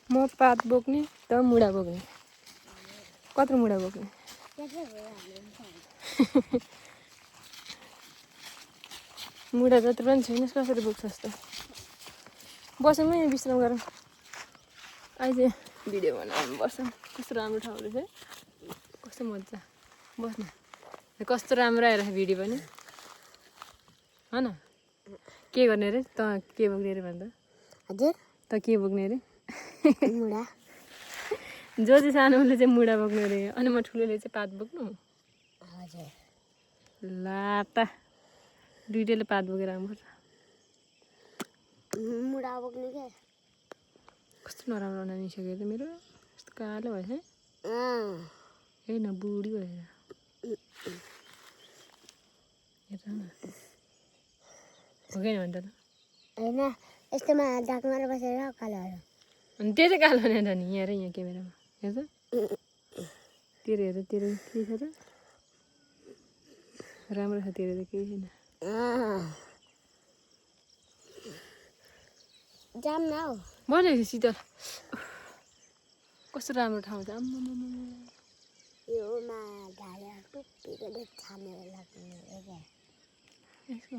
म पात बोक्ने त मुढा बोक्ने कत्रो मुढा बोक्ने मुढा जत्रो पनि छैनस् कसरी बोक्छस् त बसौँ है विश्राम गरौँ अहिले भिडियो बनाउनु बसौँ कस्तो राम्रो ठाउँ रहेछ है कस्तो मजा बस्नु कस्तो राम्रो आइरहेको भिडियो पनि होइन के गर्ने अरे त के बोक्ने अरे भन्दा हजुर त के बोक्ने अरे मुढा जो चाहिँ सानोले चाहिँ मुढा बोक्ने अरे अनि म ठुलोले चाहिँ पात बोक्नु हजुर ला त दुइटैले पात बोकेर आउनुपर्छ मुढा बोक्ने के कस्तो नराम्रो नानिसक्यो त मेरो कस्तो कालो भएछ है हेर न बुढी भएछ हेर न भोगेन भने त होइन यस्तोमा ढाक्न बसेर कालोहरू अनि त्यो चाहिँ कालो नि त नि यहाँ र यहाँ क्यामेरामा हेर त तेरो हेर तेरो के छ त राम्रो छ तेरो त केही छैन जाम न हौ भनेको शीतल कस्तो राम्रो ठाउँ छ आम्मामामा योमा ढालेर टुप्पीको छानेर लाग्ने यसो